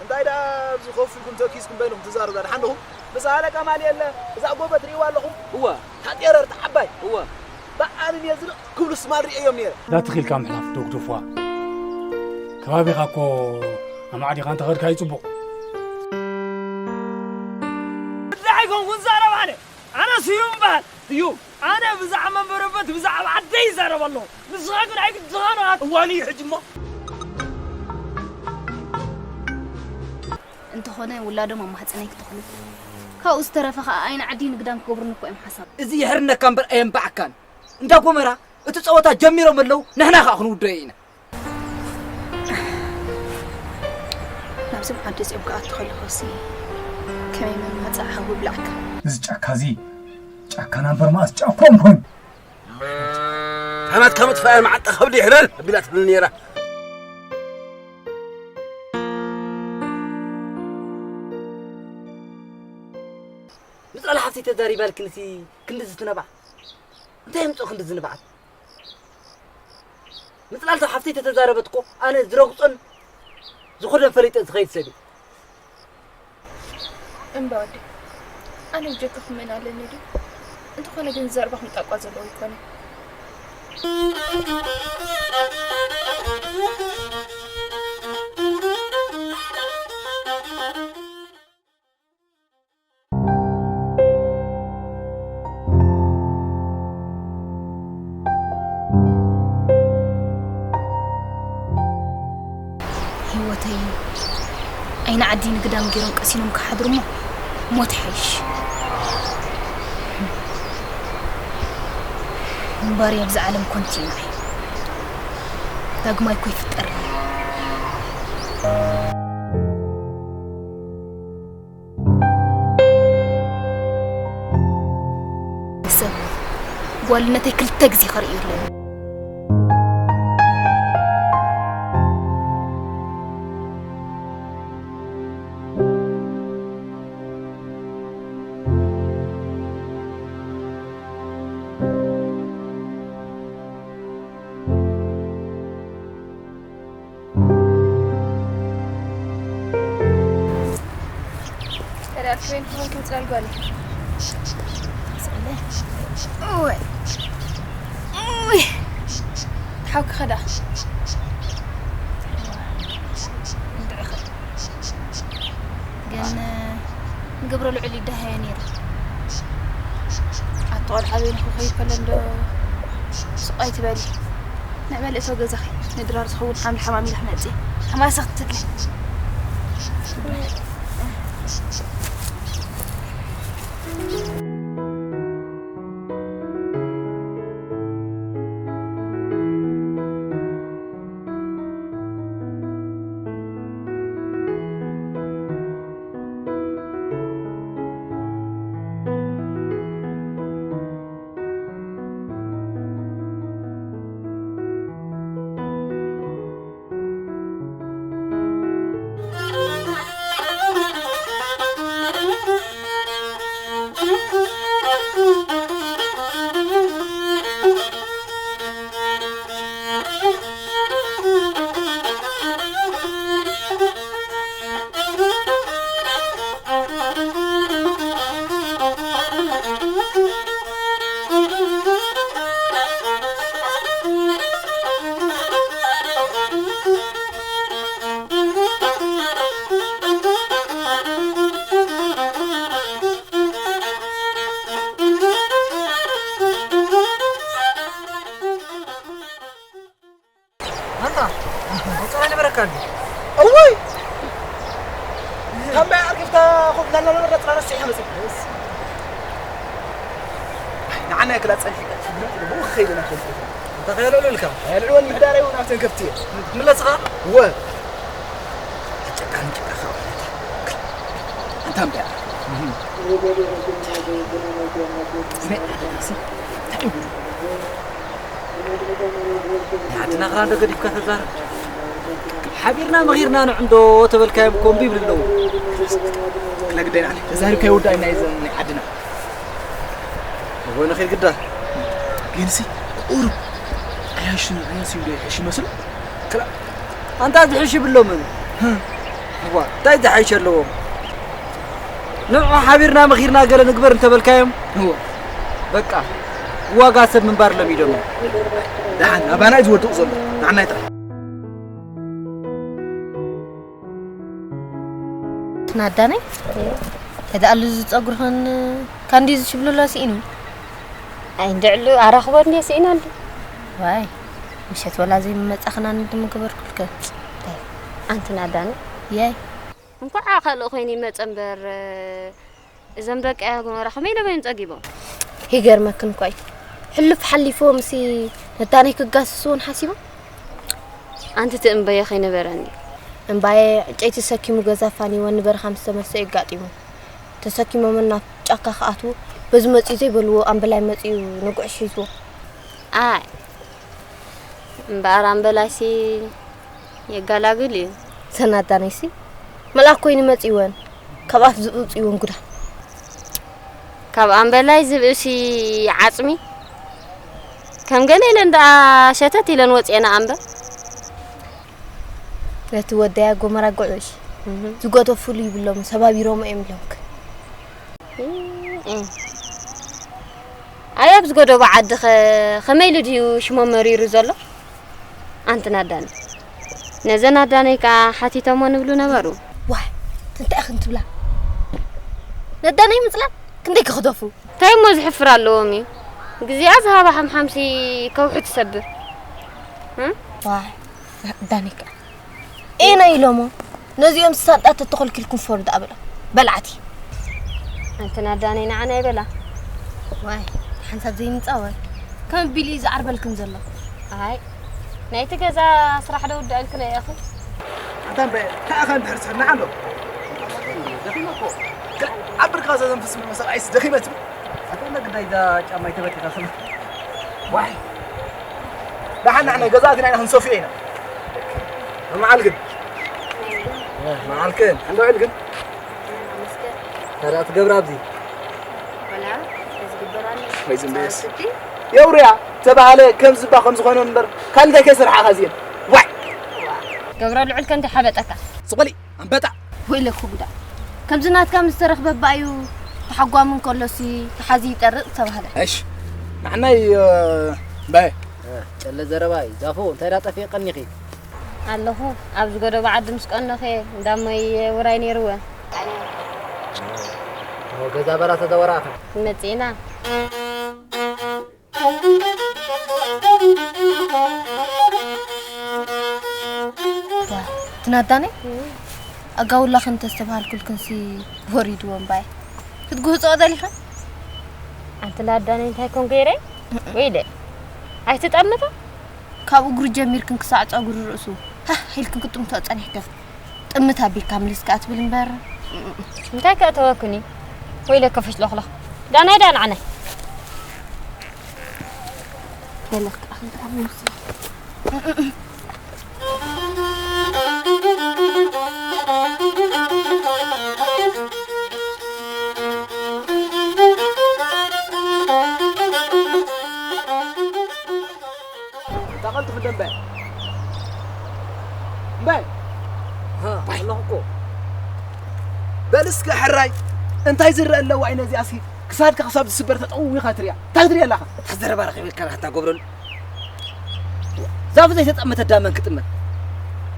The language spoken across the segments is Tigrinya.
እንታይ ደኣ ኣብዚ ኮፍ ኢልኩም ተኪስኩም በይንኹም ትዛረቡ? ደሓን ዲኹም? ብዛ ኣለቃ ማል የለ፣ እዛ ጎቦ ትርእይዋ ኣለኹም? እወ። እታ ጤረር፣ እታ ዓባይ? እወ። ብኣንን እየ ዝርቕ ክብሉ ስማል ርእየዮም ነይረ። ላትኽ ኢልካ ምሕላፍ ዶ ግደፍዋ። ከባቢኻ እኮ ኣማዕዲኻ እንተኸድካ እዩ ጽቡቕ። እንታይ ኮንኩ ዝዛረብ ኣነ? ኣነ ስዩም እበሃል። ስዩም? ኣነ ብዛዕባ መንበረበት ብዛዕባ ዓደይ ይዛረብ ኣለኹ። ንስኻ ግን ኣይግድኻን ኢኻ። እዋን እዩ ሕጂ እሞ። እንተኾነ ውላዶም ኣብ ማህፀነይ ክተኽሉ፣ ካብኡ ዝተረፈ ኸዓ ኣይን ዓዲ ንግዳም ክገብሩኒ እኮ እዮም ሓሳብ። እዚ የሕርነካ እምበር ኣየንባዕካን። እንዳ ጎመራ እቲ ፀወታ ጀሚሮም ኣለዉ፣ ንሕና ኸዓ ክንውደዮ ኢና። ናብዞም ዓዲ እዚኦም ክኣቱ ከለኹሲ ከመይ መማፅኣ ሓዊ ብላዕካ። እዚ ጫካ እዚ ጫካና እምበር መኣስ ጫካኦም ኮይኑ። ታናትካ ምጥፋእን መዓጣ ከብዲ ይሕለል ኣቢላ ትብል ነይራ። ምፅላል ሓፍቲ ተዛሪባልክንሲ ክንዲ ዝትነባዕ እንታይ የምፅኦ ክንዲ ዝንባዓት? ምፅላልታ ሓፍተይ ተተዛረበት እኮ ኣነ ዝረግፆን ዝኸዶን ፈሊጠ ዝኸይድ ሰብ እየ። እምባ ወዲ፣ ኣነ ብጀካኹም መን ኣለኒ ድዩ? እንተኾነ ግን ዘረባኹም ጣቋ ዘለዎ ኣይኮነን። ህይወተይ ዓይኒ ዓዲ ንግዳም ገይሮም ቀሲኖም ክሓድሩ እሞ ሞት ይሓይሽ። እምበሪ ኣብዚ ዓለም ኮንቲ ኢና። ዳግማይ እኮ ይፍጠር። ሰብ ጓልነተይ ክልተ ግዜ ከርእዩ ኣለኒ። ተዳልክበን ክኾን ክምፅላል ጓለይ። እወ። እወ። ሓውኪ ኸዳ። እንድዒ ኸ። ግን ንገብሮ ልዑል ይደሃዮ ነይሩ። ኣቲ ቆልዓ በይኑ ክኸይድ ከሎ እንዶ ስቕ ኣይትበሊ። ንዕመል እቶ ገዛኺ ንድራር ዝኸውን ሓምሊ ሓማሚለ ክመጽእ እየ። ሓማሰ ክትትግሊ። ኣንታ ኣውፅኣ ነበረካ እንዲ። እወይ! ካብ ማይ ኣርጊፍካ ኮፍ ላላ ነበረ ጥራና ስዒ ሓመፂ። ንዓና ክላ ፀኒሕካ ብኡ ከይደና ፈልጥ። እንተ ከየልዕሉ ኢልካ? ኣየልዕልወን ምሕዳር እውን ኣብተን ከፍቲ እየ። ትምለስኻ? እወ። ጨካን ጭቃ ካብ ኣንታ እምበያ። ናይ ዓድና ክራንዶ ገዲፍካ ተዛረብ። ሓቢርና መኺርና ንዕንዶ ተበልካዮም እኮ እምቢ ይብሉ ኣለዉ። ክለ ግዳይ ንዓለ ተዛሪብካ ይውዳእ ናይ ዘን ናይ ዓድና። እወ ንኺድ ግዳ። ግንሲ ቁሩብ ኣያሽን ኣያስን ዶ ይሕሽ ይመስል? ክላ ኣንታ ዝሕሽ ይብሎምን። እዋ እንታይ ዝሓይሽ ኣለዎም? ንዑ ሓቢርና መኺርና ገለ ንግበር እንተበልካዮም እዎ። በቃ ዋጋ ሰብ ምንባር ለሚዶም እዮም። ደሓን ኣባና እዩ ዝወድቕ ዘሎ። ንዓናይ ጥራሕ። ናዳነይ ተዳኣሉ ዝፀጉርኽን ካንዲ ዝሽብልሎ ስኢኑ። ኣይ እንድዕሉ ኣራኽቦ እንዴ ስኢናሉ። ዋይ ምሸት ወላ ዘይመፃኽና እንድምግበርኩልከ። ኣንቲ ናዳነይ የይ እንኳዕ ካልእ ኮይኑ ይመጸ እምበር፣ እዞም ደቂ ኣያ ጎመራ ከመይ ኢሎም እዮም ጸጊቦም? ይገርመክን እኮ እዩ። ሕሉፍ ሓሊፎምሲ ነዳነይ ክጋስስዎን ሓሲቦም? ኣንቲ እቲ እምባየ ከይነበረኒ። እምባየ ዕንጨይቲ ተሰኪሙ ገዛ ፋኒዎ ንበረኻ ምስ ተመልሰ እዩ ኣጋጢሙ። ተሰኪሞም ናብ ጫካ ክኣትዉ በዚ መጺኡ ዘይበልዎ ኣምበላይ መጺኡ ንጉዕሽ ሒዝዎ። ኣይ እምበኣር ኣምበላይሲ የጋላግል እዩ። ሰናዳነይሲ መልኣክ ኮይኑ መጺወን ካብ ኣፍ ዝብኢ ውጽእወን ጉዳ። ካብ ኣምበላይ ዝብእሲ ዓጽሚ ከም ገለ ኢለን ደኣ ሸተት ኢለን ወጽኤና ኣምበር። ነቲ ወደያ ጎመራ ጉዕሽ ዝጎተፉሉ ይብሎም ሰባቢሮሞ እዮም ኢሎምክ። ኣይ ኣብዚ ጎደቦ ዓድኸ ከመይ ኢሉ ድዩ ሽሞም መሪሩ ዘሎ? ኣንቲ ናዳኒ ነዘን ኣዳነይ ከኣ ሓቲቶሞ ንብሉ ነበሩ። ዋይ እንታይ ኢኽን ትብላ? ነዳነይ ምጽላል ክንደይ ክኽደፉ? እንታይ እሞ ዝሕፍር ኣለዎም እዩ? ግዚኣ ዝሃባ ሓምሓምሲ ከውሒ ትሰብር። ዋይ ኣዳነይ ከኣ ኤና ኢሎሞ ነዚኦም ሳንጣ ተተኾልኪልኩም ፈሩ ደኣ በሎም በላዕቲ። ኣንቲ ናዳነይ ንዓና ይበላ። ዋይ ሓንሳብ ዘይምጻወ ከም ቢል እዩ ዝዓርበልክን ዘሎ። ኣይ ናይቲ ገዛ ስራሕ ዶ ውዳእልክን እያ ኢኽን? ኣታ እምበ ከኣ ከ እንድሕር ስሕና ኣሎ። ደኺመ እኮ። ዓብርካ ዘዘንፍስ ምን መሰል ኣይስ ደኺመ ትብል። ኣታ እንደ ግዳይ እዛ ጫማ ይተበኪኻ ስለ። ዋይ ደሓን ንዓና ገዛ ኣቲና ኢና ክንሰፍዮ ኢና። መዓል ግን መዓልክን እንዶ ዕል ግን ታዲያ ትገብራ ኣብዚ ወይ ዝም በይስ። የውርያ ተባሃለ ከም ዝባ ከም ዝኾነ እምበር ካልእ እንታይ ከይሰርሓ እኻ እዚኤን ዋይ። ገብረ ልዑል ከ እንታይ ሓበጠካ? ስቕ በሊ ኣንበጣ። ወይለኩ ጉዳ ከምዚ ናትካ ምስ ተረኽበ ባዩ ተሓጓሚ እንከሎሲ ተሓዚ ይጠርቕ ተባህለ። እሽ ንዓናይ እምባየ ጨለ ዘረባ እዩ ዛፎ እንታይ ዳጠፍየ ቀኒኺ? ኣለኹ ኣብዚ ጎደቦ ዓዲ ምስ ቀነኹ እየ እንዳሞይ ውራይ ነይርወ። ገዛ በራ ተዘወራእኸ መጺእና። ትናዳነይ ኣጋውላኽን ተስተብሃልኩልክንሲ ወሪድዎ እምባየ ክትግህፅኦ ደሊኻ? ኣንቲ ናዳነይ እንታይ ኮን ገይረ? ወይለ ኣይትጠምታ ካብ እግሩ ጀሚርክን ክሳዕ ፀጉሪ ርእሱ ሃህ ኢልክን ክጥምቶ ፀኒሕክን። ጥምት ኣቢልካ ምልስ ከኣ ትብል እምበር። እንታይ ከእተወክኒ? ወይለከ ፈሽሎኽሎኽ። ዳናይ ዳን ዓናይ። በለክ ኣኽንታ ምንሲ። ተቐልጥፍ እንደ እምበይ። እምበይ። ሃ፣ ባይ። ኣለኹ እኮ። በል እስከ ሕራይ እንታይ ዝረአ ኣለዋ ዓይነ እዚኣሲ? ክሳድካ ክሳብ ዝስበር ተጠውዊኻ ትሪኣ። እንታይ ትሪኣ ኣለኻ? እታ ዘረባ ረኺበልካ ናኻ እታ ጎብረሉ። ዛፍ ዘይተጠመተ ዳመን ክጥመት።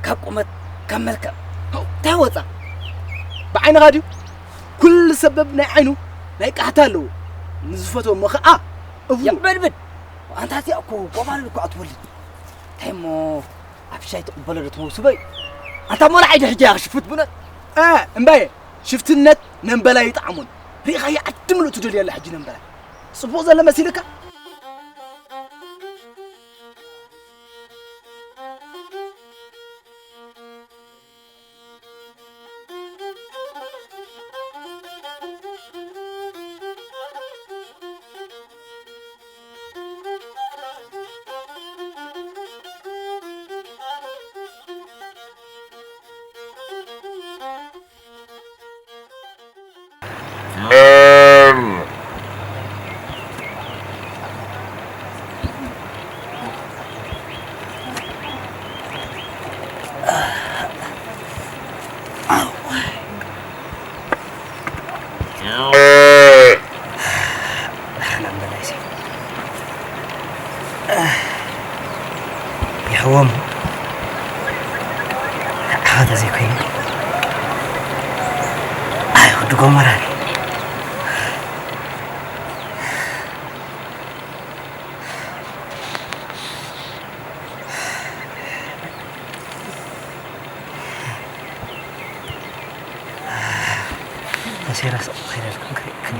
ካብ ቁመት፣ ካብ መልክዕ። እንታይ ወፃ? ብዓይንኻ ድዩ? ኩሉ ሰበብ ናይ ዓይኑ ናይ ቃሕታ ኣለዎ። ንዝፈትዎ እሞ ኸዓ እብሉ። የዕበድብድ። ኣንታ እዚኣ እኮ ጎማልል እኮ ኣትወልድ። እንታይ እሞ ኣብ ሻይ ትቕበሎ ዶ ትመውስበ እዩ? ኣንታ ሞላ ዓይዲ ሕጂ እያ ክሽፍት ብነት። እ፣ እምባየ፣ ሽፍትነት ነንበላይ ይጥዓሞን። ርኢኻያ ዓዲ ምሉእ ትደልዮ ኣላ ሕጂ ነንበላይ። ጽቡቕ ዘሎ መሲልካ? ይሕዎም። ንዓኻ ተዘይኮይኑ ኣይኹ ድጎመራን። ተሴራ ስቕ ከይደልኩም ክርእክን።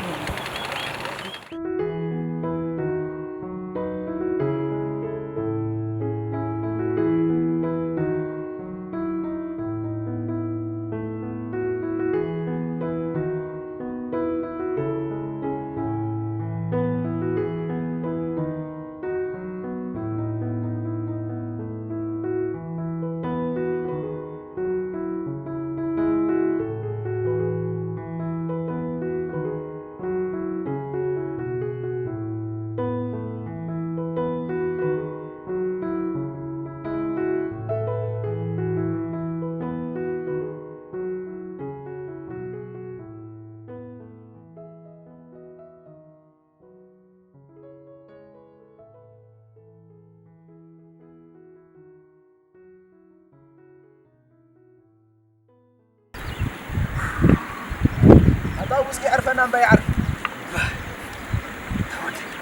ኣታ ውስኪ ዕርፈና እምባ ይዓርፍ።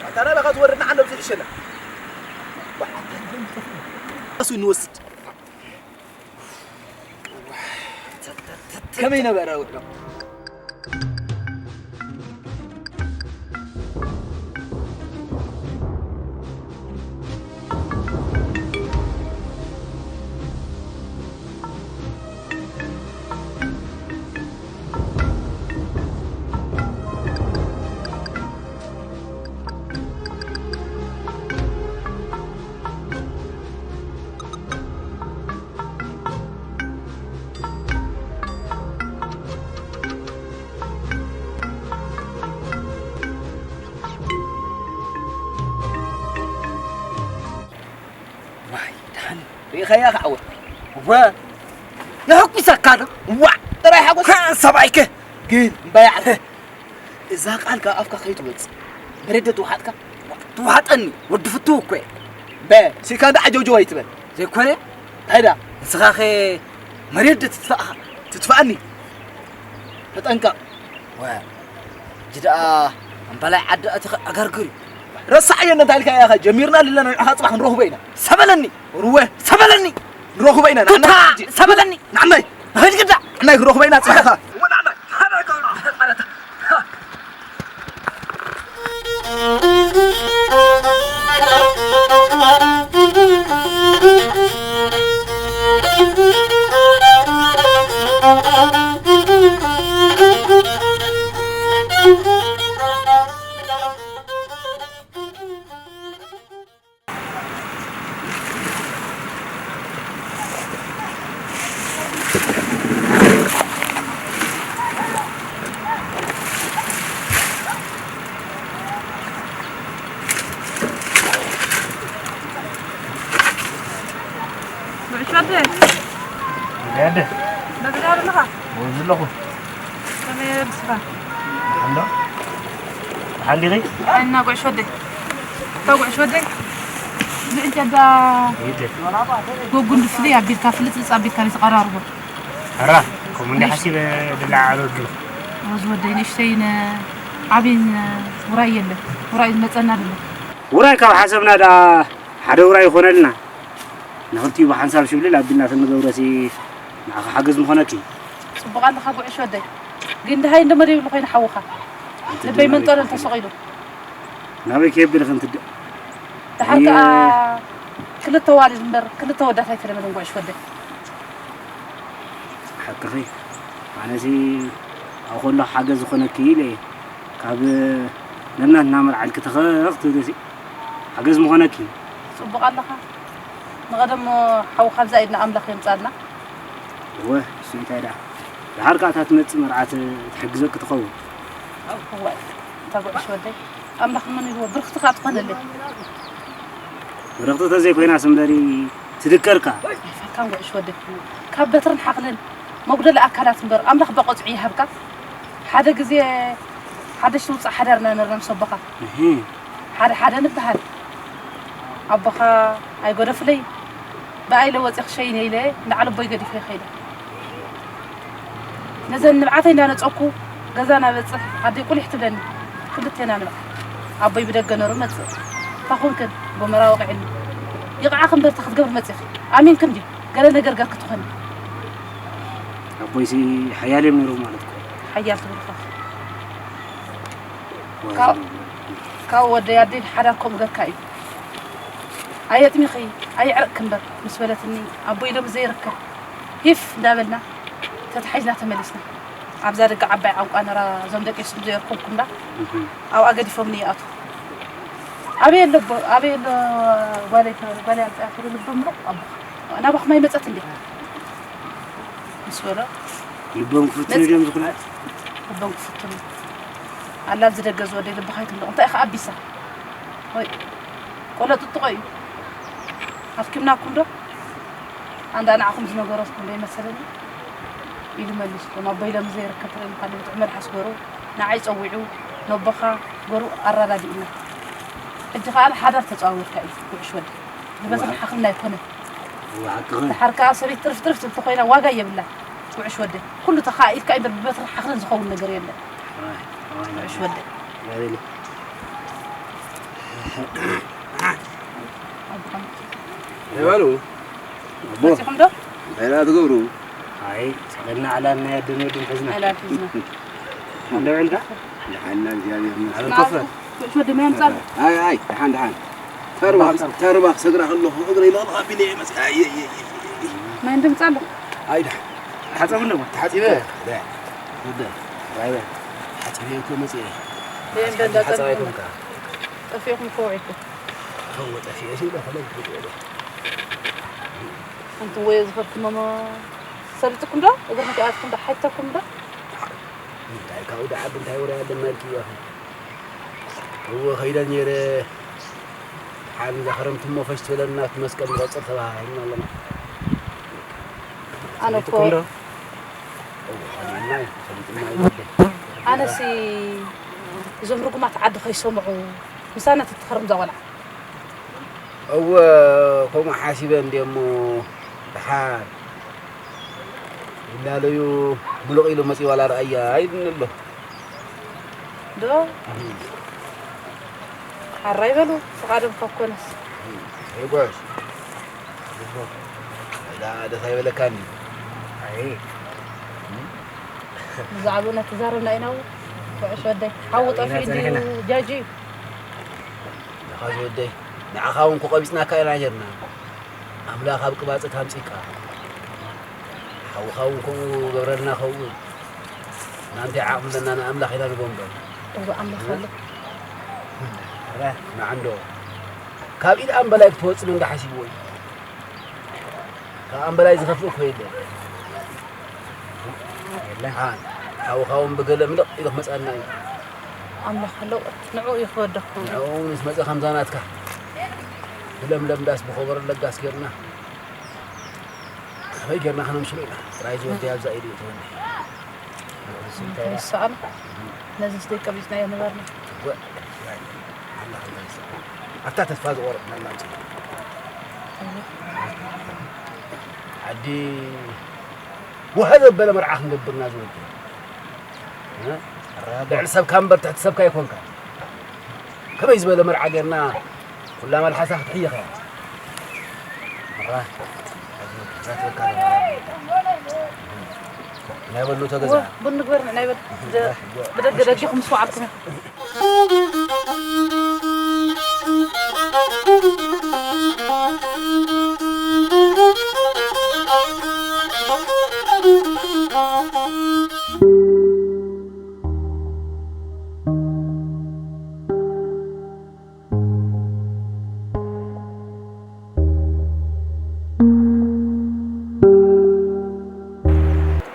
ኣታ ናባኻ ትወርድና ዓንዶ ብዙሕ ይሸና። እሱ ንወስድ። ከመይ ነበረ ውዕሎ? ዋይ፣ ደሓን ርኢኻያ ክዓወት። ወ-፣ የሐጉሰካ ዶ? ዋዕ! ጥራይ ሓጎስ። ከ-፣ ሰብኣይከ? ግን እምባይ ዓርፈ። እዛ ቃል ካብ ኣፍካ ከይትወጽእ። መሬት ዶ ትውሓጥካ? ዋዕ! ትውሓጠኒ። ወዲ ፍትው እኮ እየ። በ-፣ ሲካ እንዳ ዓጀውጀው ኣይትበል። ዘይኮነ? እንታይ ዳ? ንስኻኸ መሬት ዶ ትትፋእኻ? ትትፋእኒ። ተጠንቀቕ። ወ-፣ ሕጂ ደኣ እምባላይ ዓዲ ኣቲኻ ኣጋርግር እዩ። ረሳዕዮ እንተ ኢልካ ኢኻ ጀሚርና ኣለና ንዕኻ ጽባሕ ክንረኽቦ ኢና። ሰበለኒ! ሩወ! ሰበለኒ! ንረኽቦ ኢና። ቱታ! ንዓናይ ሕጂ። ሰበለኒ! ንዓናይ! ንኸይድ ግዳ! ንዓናይ ክንረኽቦ ኢና ጽባሕ ኢኻ። ወ-፣ ንዓናይ! ጉዕሽ ወደ። ወደ። በብዳ ኣለኻ? ወዚ ኣለኹ። ከመይ ሓንዲኺ? እና ጉዕሽ ወደይ። እታ ጉዕሽ ወደይ። ምእንተ ዳ ይደ። ጎጉን ድፍሊ ኣቢልካ ፍልጥ ልጽ ኣቢልካ ነው ተቐራርቦ። ኣራ፣ ከምኡ እንዲ ሓሲበ ድላዓሎ ድሎ። ወዝ ወደይ ንእሽተይን ዓብይን ውራይ የለን። ውራይ ዝመጸና ድሎ። ውራይ ካብ ሓሰብና ደኣ ሓደ ውራይ ይኾነልና። ንኽልቲኡ ብሓንሳብ ሽብልል ኣቢልና ተንገብረሲ ንዓኻ ሓገዝ ምኾነኪ። ጽቡቕ ኣለኻ ጉዕሽ ወደይ። ግን ድሃይ እንደመደብ ይብሉ ኮይኑ ሓውኻ። ኣንተ ልበይ ድማ መንጠለን ቤት ተሰቒሉ። ናበይ ከየብል ክንትደ? ድሓር ከኣ ክልተ ዋልድ እምበር ክልተ ወዳት ኣይተለመደን ጉዕሽ ወደይ። ሓቅኺ። ኣነሲ ኣብ ከሎ ሓገዝ ዝኾነኪ ኢለ ካብ ነናትና መርዓልኪ ተኸኽ ትብልሲ ሓገዝ ምኾነኪ። ጽቡቕ ኣለኻ። ንቐደሞ ሓው ካብዛ ኢድና ኣምላኽ የምጻልና። እወ፣ እሱ እንታይ ደኣ። ድሓር ከኣ እታ ትመጽእ መርዓት ትሕግዘኪ ትኸውን። እወ፣ እታ ጉዕሽ ወደይ። ኣምላኽ መን ኢልዎ ብርኽቲ ከኣ ትኾነለይ። ብርኽቲ ተዘይኮይናስ እምበሪ ትድከርካ። ኣይፋልካን ጉዕሽ ወደይ። ካብ በትርን ሓኽልን መጉደሊ ኣካላት እምበር ኣምላኽ በቆጽዑ ይሃብካ። ሓደ ግዜ ሓደ ሽውጻእ ሓዳርና ነርና ምስ ኣቦኻ። እህ። ሓደ ሓደ ንበሃል። ኣቦኻ ኣይጎደፍለይ፣ ብኣይ ኢለ ወፂእ ክሸይን እየ ኢለ ንዓል ኣቦይ ገዲፈ ይኸይደ። ነዘን ንብዓተይ እንዳነፀኩ ገዛ ናበፅሕ ኣደይ ቁሊሕ ትብለኒ። ክልቴና ንብዓት። ኣቦይ ብደገ ነሩ መፅእ። ታኹንክን ጎመራ ወቂዕኒ። ይቕዓኽ እምበር እንታይ ክትገብር መፂእኺ? ኣሚንክን ድዩ? ገለ ነገር ገርኪ ትኾኒ። ኣቦይሲ ሓያል እዮም ነይሮም ማለት እኮ። ሓያል ትብልኻ። ካብ ወደይ ኣደይ ሓዳር ከምኡ ገርካ እዩ። ኣየጥሚኺ ኣየዕረቕኪ እምበር ምስ በለትኒ ኣቦይ ሎሚ ዘይርከብ ሂፍ እንዳበልና ተታሒዝና ተመሊስና። ኣብዛ ደገ ዓባይ ዓንቋ ነራ እዞም ደቂ ስም ዘየርከብኩም ዳ ኣብኣ ገዲፎምኒ ይኣትዉ። ኣበይ ኣሎ ኣቦ-፣ ኣበይ ኣሎ ጓለይ ተበለ፣ ጓለይ ኣምፅኣ ተበለ ልቦም ምሩቕ ኣቦኻ። ናባኹም ኣይመፀት እንዴ? ምስ በሎ ልቦም ክፍትኑ መጽ-፣ ድዮም ዝኹሉ? ልቦም ክፍትኑ። ኣላ ኣብዚ ደገ ዝወደይ ልብኻ ኣይትምልቕ። እንታይ ኢኻ ኣቢሳ? ወይ ቆሎ ጥጥቆ እዩ። ኣፍኪምናኩም ዶ? ኣንዳ ንዓኹም ዝነገረትኩም ዶ ይመሰለኒ? ኢሉ መሊስኩም። ኣቦይ ሎሚ ዘይርከብ ትርእዩ ምዃን ብጥዑም መልሓስ ገሩ ንዓይ ጸዊዑ ነቦኻ ገሩ ኣረዳዲኡና። ሕጂ ከኣ ሓዳር ተጸዋዊርካ እዩ ጉዕሽ ወዲ። ንበትሪ እዋ። ሓኽልና ኣይኮነን። እዋ፣ ሓቅኺ። ድሓር ከኣ ሰበይቲ ጥርፍ ጥርፍ ትብል ተኾይና ዋጋ የብላን። ጉዕሽ ወደይ። ኩሉ ተኻኢልካ እምበር ብበትሪ ሓኽልን ዝኸውን ነገር የለን። ኣይ፣ ኣይ፣ ጉዕሽ ወደይ። ኣይ፣ ኣይበሉ። ኣቦ። መጺኹም ዶ? እንታይ ደኣ ትገብሩ? ኣይ፣ ጸለና ዕላል ናይ ኣደን ወድን ሒዝና። ዕላል ሒዝና። እንደ ውዕልካ? ደሓን ኢና፣ እግዚኣብሔር ይመስገን። ኣብ ኮፈ። ኩዕሾ ድማ የምጻሉ። ኣይ፣ ኣይ፣ ደሓን፣ ደሓን። ተርባ፣ ተርባ ክሰግራ ከለኹ እግረይ ለቕለቕ ኣቢለ እየ መጽእ። ኣይ፣ ኣይ፣ ኣይ፣ ኣይ። ማይ እንደምጻሉ። ኣይ፣ ደሓን። ተሓጸቡ እንደሞ። ተሓጺበ። ደ። ወደ። ባይ ባይ። ተሓጺበ እኮ መጽእ። በየን በንዳ ሓጻብ ጸኒሑ። ኣይኮንካ። ጠፊእኩም እኮ ውዒልኩም። እወ፣ ጠፊኤ ሲል ዶ ከመይ ትብል? ኣንቱም ወዮ ዝኸድኩሞ ሰልጥኩም ዶ? እግርኩም ከይኣትኩም ዶ? ሓይተኩም ዶ? እንታይ ካብኡ ደኣ እንታይ ወረ ኣለና ኢልኪ ኢኺ? እወ፣ ከይደ ነይረ። ሓን እዛ ክረምቲ እሞ ፈሽ ትብለና፣ እቲ መስቀል ንቆጽር ተባሂልና ኣለና። ኣነ እኮ ሰሊጥኩም ዶ? እወ፣ ከሊእና እዩ፣ ሰሊጥና እዩ። ኣነሲ እዞም ርጉማት ዓዲ ከይሰምዑ ምሳና ተትኸርም እዛ ቆልዓ። እወ፣ ከምኡ ሓሲበ እንድየ እሞ፣ ደሓር ይላለዩ፣ ምሉቕ ኢሉ መጺኡ ዋላ ረኣያ ኢሉኒ ኣሎ። ዶ? እም። ሓራይ በሉ፣ ፍቓዶም ካብ ኮነስ። እም፣ ይጓዝ። እዛ ደስ ኣይበለካን እዩ። ኣይ። እም? ብዛዕባኡ እናተዛረብና ኢና፣ ኩዕሽ ወደይ። ሓዊ ጠፊኡ ድዩ፣ ጸኒሕና። ጃጂ እዩ። ንኻ ዝወደይ፣ ንዓኻ እውን ክቐቢጽናካ ኢና ኔርና። ኣምላኽ ኣብ ቅባጸት ኣምጺእካ። ሓውኻ እውን ከምኡ ገብረልና። ከምኡ ናንታይ ዓቕሚ ኣለና ንኣምላኽ ኢና ንቦ እምበር። እወ፣ ኣምላኽ ኣሎ። ንዓ እንዶ፣ ካብ ኢድ ኣምበላይ ክትወጽእ እንዳ ሓሲብዎ እዩ። ካብ ኣምበላይ ዝኸፍእ እኮ የለን። የለን። ሓን፣ ሓውኻ እውን ብገለ ምልቕ ኢሉ ክመጽኣና እዩ። ኣምላኽ ኣሎ፣ ንዕኡ እዩ ክወደኹም። ንዕኡ ምስ መጸ ከምዛ ናትካ ብለምለም ዳስ ብኸበሮ ለጋስ ጌርና፣ ከመይ ጌርና ከነምስሎ ኢና? ጥራይ ዝወደይ ኣብዛ ኢዱ እዩ ተወኒ። ይሰኣል። ነዚ ስደይ ቀቢጽናዮ ነበርና። ኣታ ተስፋ ዝቆረጽናላ ዓዲ ውሃ ዘበለ መርዓ ክንገብርና ዝወዱ ልዕሊ ሰብካ እምበር ትሕቲ ሰብካ ኣይኮንካ። ከመይ ዝበለ መርዓ ጌርና ኩላ መልሓሳ ክትሕይኽ እያ። ኣራ፣ ናትወካ ናይ በሉ ተገዛ። ቡን ንግበር ናይ በል። ብደገ ደጊኹም ምስ ወዓልኩም።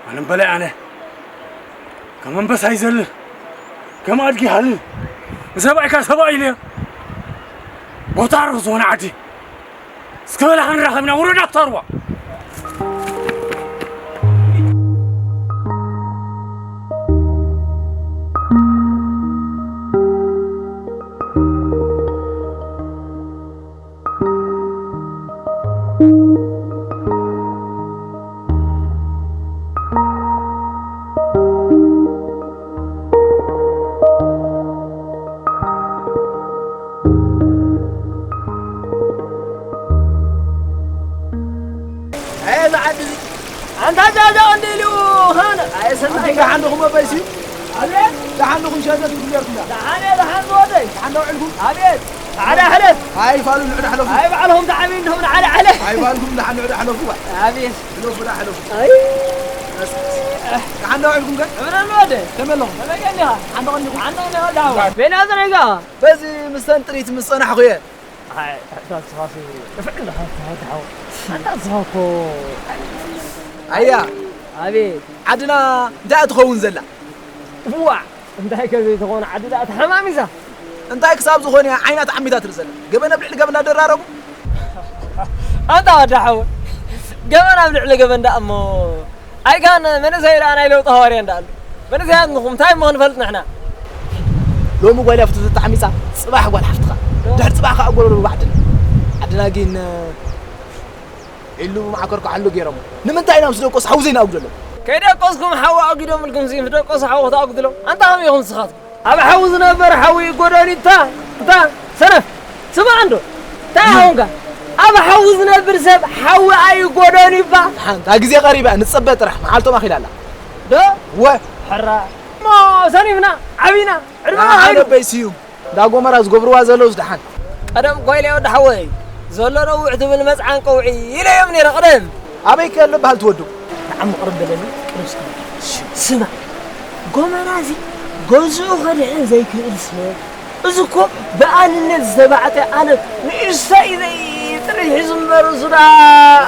ኣነ እምበለ ኣነ ከም ኣንበሳ ይዘልል፣ ከም ኣድጊ ይሃልል። ንሰብኣይካ ሰብኣይ ኢለ ቦታ ርኽ ዝኾነ ዓዲ እስከ በላ ክንራኸብና ውረድ ኣታ ሩባ። ኣየ፣ እዚ ዓዲ እዚ ኣንታ ጃጃ እንዲ ኢሉ ሃነ። ኣየ፣ ሰናይ ኣንታ ደሓን ዲኹም ኣባይሲ? ኣቤት። ደሓን ዲኹም ሸዘት ይግበርኩምዳ? ደሓን እየ፣ ደሓን ዝወደይ። ደሓን ዶ ውዕልኩም? ኣቤት። ጻዕዳ ሕለፍ። ኣይ፣ ፋሉ ንዕዳ ሕለፉ። ኣይ፣ ባዕልኹም ተዓብዩ እንዲኹም ንዓዳ ሕለፍ። ኣይ፣ ፋልኩም ደሓን ንዕዳ ሕለፉ፣ ዋ። ኣቤት። ሕለፉ፣ ዳ ሕለፉ። ኣይ። ደሓን ዶ ውዕልኩም ከ? ዕብረ ንወደ። ከመይ ኣለኹም? ከመይ ቀኒኻ? ደሓን ዶ ቀኒኹም? ደሓን ዶ ቀኒኻ? ደሓን። ቤና ዘረጋ። በዚ ምስተን ጥሪት ምስ ጸናሕኹ እየ። ኣይ፣ ኣታ ንስኻሲ ንፍዕ ኣለኻ፣ ኣታ ወዲ ሓወይ። ኣታ ንስኻ እኮ ኣያ፣ ኣቤት። ዓድና እንታይ እያ ትኸውን ዘላ? እዋዕ፣ እንታይ ከ ዘይትኾን ዓዲ ደኣ ተሓማሚሳ። እንታይ ክሳብ ዝኾነ እያ ዓይና ተዓሚታ ትርኢ ዘላ? ገበን ኣብ ልዕሊ ገበን እናደራረቡ። ኣታ ወዲ ሓወይ፣ ገበን ኣብ ልዕሊ ገበን ደኣ እሞ ኣይካን መንእሰይ ደኣ ናይ ለውጢ ሃዋርያ እንዳኣሉ። መንእሰያት ንኹም እንታይ እሞ ክንፈልጥ ንሕና? ሎሚ ጓል ያፍቱ ተታዕሚጻ፣ ጽባሕ ጓል ሓፍትኻ። ድሕሪ ጽባሕ ከኣ ጎረሮ ባዕድና። ዓድና ግን ኢሉ ማዕከር ክሓሉ ገይሮም። ንምንታይ ኢና ምስ ደቆስ ሓዊ ዘይንኣጉደሎም? ከይደቆስኩም ሓዊ ኣጒዶምልኩም ሲ ምስ ደቆስ ሓዊ ክትኣጉድሎም? ኣንታ ከመይ ኢኹም ንስኻትኩም? ኣብ ሓዊ ዝነበር ሓዊ ይጎደሉ እታ፣ እታ ሰነፍ። ስማዕ እንዶ፣ እንታይ ሓውንካ? ኣብ ሓዊ ዝነብር ሰብ ሓዊ ኣይጎደሉ ይባ። ሓንታ ግዜ ቀሪባ፣ ንጸበ ጥራሕ፣ መዓልቶም ኣኺላ ኣላ። ዶ? ወ። ሕራ። እሞ ሰኒፍና፣ ዓቢና፣ ዕድመና ደሓን ኸይዱ። ኣበይ ስዩም? እንዳ ጎመራ ዝገብርዋ ዘለውስ ደሓን። ቀደም እኮ ኢለ ወዲ ሓወይ፣ ዘሎ ነዊሕ ትብል መጽዓን ቀውዒ ኢለዮም ነይረ ቀደም። ኣበይ ከ ኣሎ በሃል ትወዱ? ንዓም ቅርብ በለኒ፣ ቅርብ እስኪ። ስማ፣ ጎመራ እዚ ገዝኡ ከድሕን ዘይክእል ሰብ፣ እዚ እኮ ብኣንነት ዝተባዕጠ ኣነ ንእሽተይ ዘይ ጥሪት ሒዙ እምበር እሱ ደኣ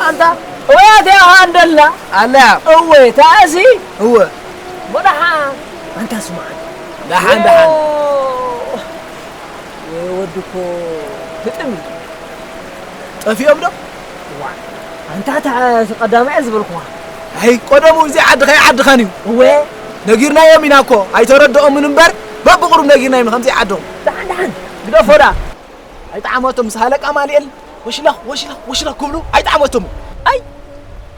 ኣንታ እወያት እያ ኸኣ እንደላ። ኣላ እያ። እወ፣ ተኣሲ። እወ። እሞ ደሓን። ኣንታ ስማዓኒ። ደሓን፣ ደሓን። ዮ፣ ወይ ወዲ እኮ ግጥም እዩ። ጠፊኦም ዶ? ዋ፣ ኣንታ እታ ቀዳማይ እየ ዝበልኩኻ። ኣይ፣ ቀደሙ እዚ ዓድኻ ኣይዓድኻን እዩ። እወ። ነጊርናዮም ኢና እኮ፣ ኣይተረድኦምን እምበር፣ በብቑሩብ ነጊርናዮም ኢና ከምዚ ይዓድኹም። ደሓን፣ ደሓን፣ ግደፎ ደኣ። ኣይጠዓመቶም ምስ ሃለቃ ኣማኑኤል ወሽለኽ፣ ወሽለኽ፣ ወሽለኽ ክብሉ ኣይጠዓመቶም። ኣይ፣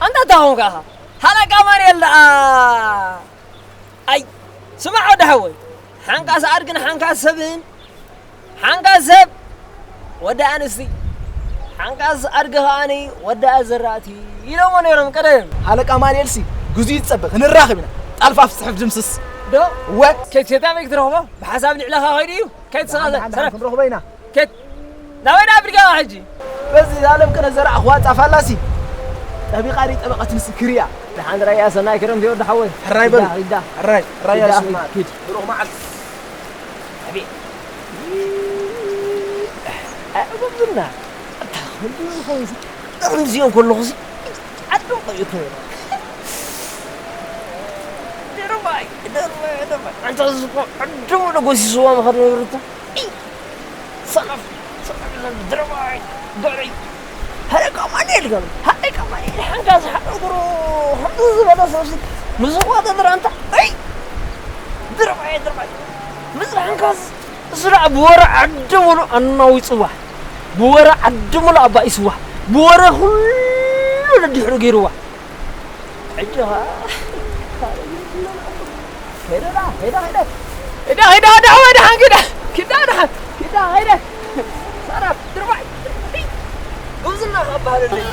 ኣንታ እንታይ ኾንካ ኢኻ? ሃለቃ ኣማኑኤል ደኣ። ኣይ፣ ስማዕ ወዲ ሓወይ፣ ሓንካስ ኣድግን ሓንካስ ሰብን፣ ሓንካስ ሰብ ወዲ ኣንስቲ፣ ሓንካስ ኣድጊ ከኣኒ ወዲ ኣዘራእቲ ኢሎሞ ነይሮም ቀደም። ሃለቃ ኣማኑኤልሲ ግዙ ይጸበ፣ ክንራኸብ ኢና። ጣልፋ ፍጽሕፍ ድምስስ። ዶ? እወ። ከይትሸጣ በይ ክትረኽቦ? ብሓሳብ ልዕለኻ ኸይዱ እዩ። ከይትስኻ ደሓን፣ ደሓን፣ ሰረፍ። ክንረኽቦ ኢና። ከት ናበይ ደኣ ኣፍሪቃ ሕጂ? በዚ ኣለም ቅነ ዘርኣኽዋ ጻፍ ኣላሲ ጠቢቓ ዲ ጠበቐት ምስክር እያ። ደሓን ራእያ ሰናይ ክረምቲ ወዲ ሓወይ። ሕራይ በሉ። ሪዳ፣ ሪዳ። ሕራይ፣ ራእያ ሪዳ፣ ስማ። ኪድ። ብሩኽ መዓልቲ። ኣቤት። ኣዕጉብና። ኣታ፣ ከምዚ ዝኾንሲ፣ ከምዚኦም ከለኹሲ፣ ዓዶም ጠይቱ። ደርባይ፣ ደርባይ፣ ደርባይ። ኣንታ፣ እዚ እኮ ዓዶም ደጎሲስዋ ምኸድ ነይሩ እኮ። ሰለፍ፣ ሰለፍ፣ ድረባይ፣ ገረይ። ሃለቃ ኣማኑኤል ገሩ፣ ሃለቃ ኣማኑኤል ሓንካስ ሓደ እግሩ ከምዚ ዝበለ ሰብሲ ምስ ዝቋጠ ድራንታ፣ ኣይ! ድርባይ ድርባይ። ምጽናሕንካስ እሱ ደኣ ብወረ ዓዲ ሙሉእ ኣናዊጽዋ፣ ብወረ ዓዲ ሙሉእ ኣባኢስዋ፣ ብወረ ኩሉ ነዲሕሩ ገይርዋ። ሕጂ ኸኣ ሄደ ደኣ፣ ሄደ፣ ሄደ። ሄደ፣ ሄደ፣ ሄደ፣ ወይ ደሓን ኪዳ፣ ኪዳ ደሓን፣ ኪዳ ሄደ። ሰራፍ ድርባይ። ጉብዝና ክበሃለለይ።